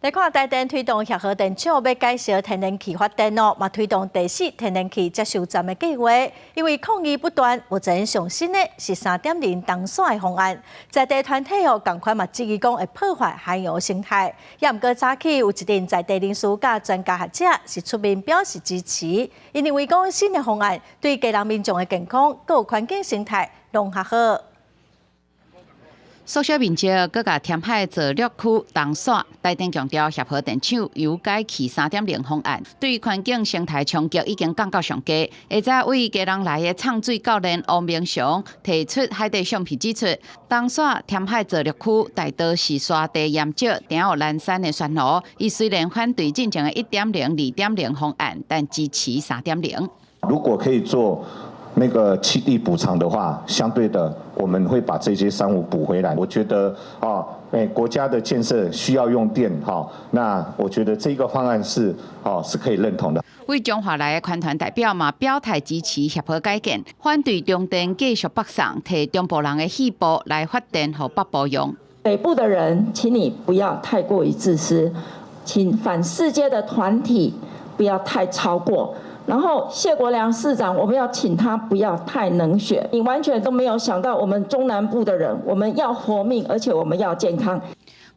來看台電推動協和電廠欲改燒天然氣發電哦，嘛推動第四天然氣接收站的計劃。因為抗議不斷，目前上新的是3.0東線的方案，在地團體哦仝款嘛質疑講會破壞海洋生態。也毋過早起有一陣在地人士佮專家學者是出面表示支持，𪜶認為講新的方案對基隆民眾的健康、閣有環境生態攏較好。縮小面積，閣共填海造陸區東線，台電強調協和電廠油改氣3.0方案，對環境生態衝擊已經降到上低。下早位基隆來的唱水教練王明雄提出海底相片指出，東線填海造陸區大多是沙地鹽沼，定有南山的酸蘆。伊雖然反對進前的1.0、2.0方案，但支持三點零。如果可以做那個棲地補償的話，相對的，我們會把這些珊瑚補回來。我覺得啊，國家的建設需要用電，哈，那我覺得這個方案是哦是可以認同的。位彰化來的環團代表嘛表態支持協和改建，反對中電繼續北送，提中部人的肺部來發電予北部用。北部的人，請你不要太過於自私，請反四接的團體不要太超過。然後謝國樑市長，我們要請他不要太冷血。你完全都沒有想到我們中南部的人，我們要活命，而且我們要健康。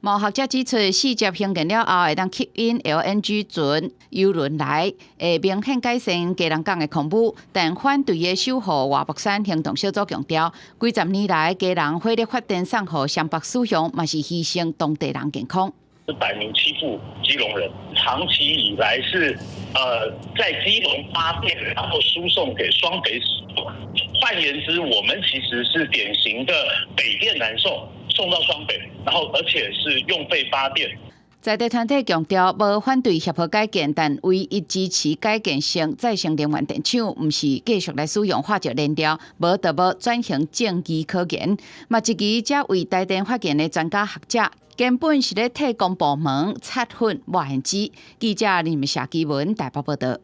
某學者指出，四接興建了後，會當吸引 LNG 船、郵輪來，會明顯改善基隆港的空污。但反對的守護外木山行動小組強調，幾十年來基隆火力發電送予雙北使用，嘛是犧牲當地人健康。是擺明欺負基隆人，長期以來是在基隆發電，然後輸送給雙北使用。換言之，我們其實是典型的北電南送，送到雙北，然後而且是用廢發電。在地團體強調，無反對協和改建，但唯一支持改建成再生能源電廠，毋是繼續來使用化石燃料，無就無轉型正義可言。嘛，質疑這位台電發言的專家學者，根本是咧替公部門擦粉抹胭脂。記者林夏基文台北報道。